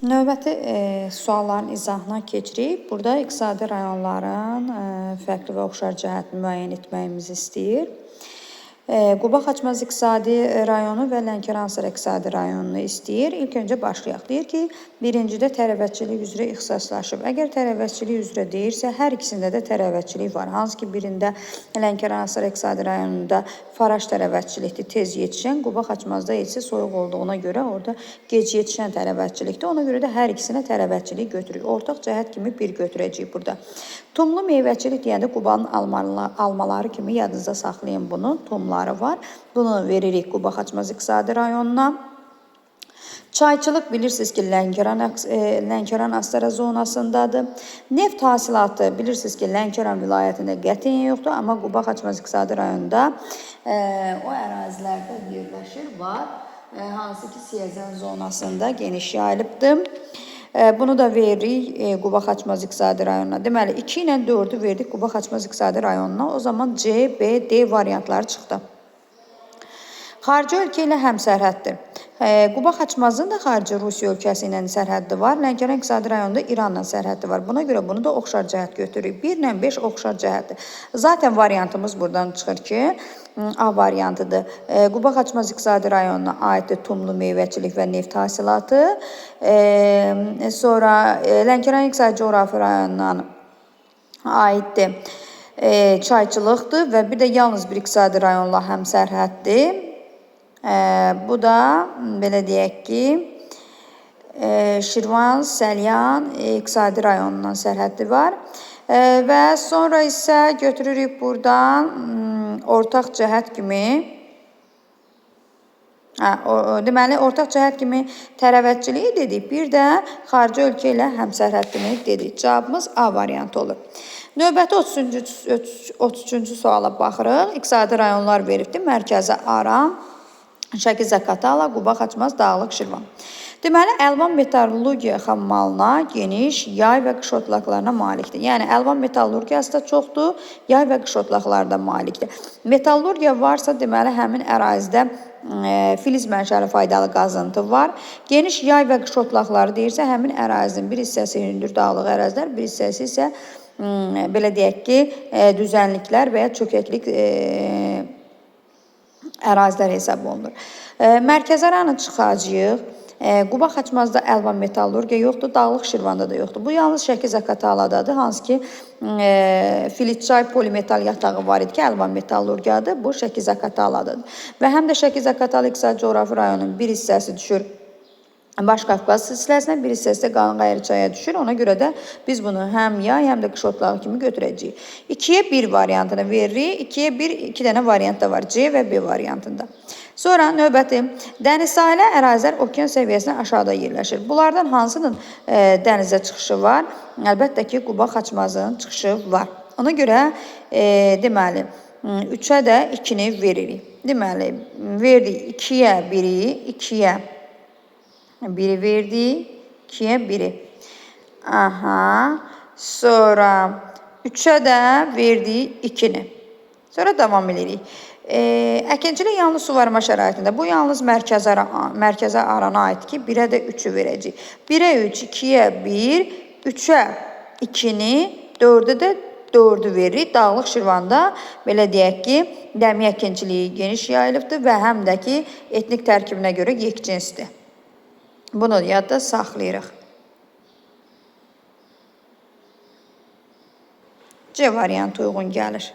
Növbəti sualların izahına keçirik. Burada iqtisadi rayonların fərqli və oxşar cəhətini müəyyən etməyimizi istəyir. Quba Xaçmaz iqtisadi rayonu və Lənkəran-Astara iqtisadi rayonunu istəyir. İlk öncə başlayaq. Deyir ki, birincidə tərəvəzçilik üzrə ixtisaslaşıb. Əgər tərəvəzçilik üzrə deyirsə, hər ikisində də tərəvəzçilik var. Hansı ki, birində Lənkəran-Astara iqtisadi rayonunda faraş tərəvəzçilikdir, tez yetişən, Quba Xaçmazda isə soyuq olduğuna görə orada gec yetişən tərəvəzçilikdir. Ona görə də hər ikisinə tərəvəzçilik götürürük. Ortaq cəhət kimi bir götürəcəyik burada. Tumlu meyvəçilik deyəndə Qubanın almaları kimi yadınızda saxlayın bunu. Tumları var. Bunu veririk Quba Xaçmaz iqtisadi rayonuna. Çayçılıq bilirsiniz ki, Lənkəran Astara zonasındadır. Neft hasilatı bilirsiniz ki, Lənkəran vilayətində qətiyyən yoxdur, amma Quba Xaçmaz iqtisadi rayonunda o ərazilərdə yerləşir, var. Hansı ki, Siyəzən zonasında geniş yayılıbdır. Bunu da veririk Quba Xaçmaz iqtisadi rayonuna. Deməli, 2 ilə 4-ü verdik Quba Xaçmaz iqtisadi rayonuna. O zaman C, B, D variantları çıxdı. Xarici ölkə ilə həmsərhəddir. Quba Xaçmazın da xarici Rusiya ölkəsi ilə sərhəddi var. Lənkəran iqtisadi rayonunda İranla sərhəddi var. Buna görə bunu da oxşar cəhət götürürük. 1 ilə 5 oxşar cəhətdir. Zaten variantımız buradan çıxır ki, A variantıdır. Quba Xaçmaz iqtisadi rayonuna aiddir tumlu meyvəçilik və neft hasilatı. Sonra Lənkəran iqtisadi coğrafi rayonuna aiddir çayçılıqdır və bir də yalnız bir iqtisadi rayonla həmsərhəddir. Bu da belə deyək ki, Şirvan, Səlyan iqtisadi rayonundan sərhəddi var. Və sonra isə götürürük buradan ortaq cəhət kimi deməli, ortaq cəhət kimi tərəvəzçiliyi dedik. Bir də xarici ölkə ilə həmsərhəddini dedik. Cavabımız A variantı olur. Növbəti 33-cü suala baxırıq. İqtisadi rayonlar veribdir. Mərkəzi Aran, Şəki Zaqatala, Quba Xaçmaz, Dağlıq Şirvan. Deməli, əlvan metallurgiya xammalına geniş yay və qış otlaqlarına malikdir. Yəni, əlvan metallurgiyası da çoxdur, yay və qış otlaqları da malikdir. Metallurgiya varsa, deməli, həmin ərazidə filiz mənşəli faydalı qazıntı var. Geniş yay və qış otlaqları deyirsə, həmin ərazinin bir hissəsi hündür dağlıq ərazilər, bir hissəsi isə belə deyək ki, düzənliklər və ya çökəklik ərazilər hesab olunur. Mərkəzi Aranı çıxacağıq. Quba Xaçmazda əlvan metallurgiya yoxdur, Dağlıq Şirvanda da yoxdur. Bu yalnız Şəki Zaqataladadır, hansı ki Filitçay polimetal yatağı var idi ki, əlvan metallurgiyadır. Bu Şəki Zaqataladadır. Və həm də Şəki Zaqatala iqtisadi coğrafi rayonunun bir hissəsi düşür Baş Qafqaz silsiləsinə, bir hissəsi də Qalınqayırı çaya düşür. Ona görə də biz bunu həm yay, həm də qış otlağı kimi götürəcəyik. 2-yə 1 variantını veririk. 2-yə 1, 2 dənə variant da var. C və B variantında. Sonra növbəti dəniz sahilə ərazilər okean səviyyəsindən aşağıda yerləşir. Bunlardan hansının dənizə çıxışı var? Əlbəttə ki, Quba Xaçmazın çıxışı var. Ona görə deməli 3-ə də 2-ni veririk. Deməli, verdik 2-yə 1-i, 2-yə 1-i verdik, 2-yə 1-i. Aha. Sonra 3-ə də verdik 2-ni. Sonra davam edirik. Əkinçilik yalnız suvarma şəraitində. Bu yalnız mərkəzə Arana aid ki, 1-ə də 3-ü verəcəyik. 1-ə 3, 2-yə 1, 3-ə 2-ni, 4-ə də 4-ü veririk. Dağlıq Şirvanda belə deyək ki, dəmi əkinçiliyi geniş yayılıbdır və həm də ki, etnik tərkibinə görə yekcinsdir. Bunu yadda saxlayırıq. C variantı uyğun gəlir.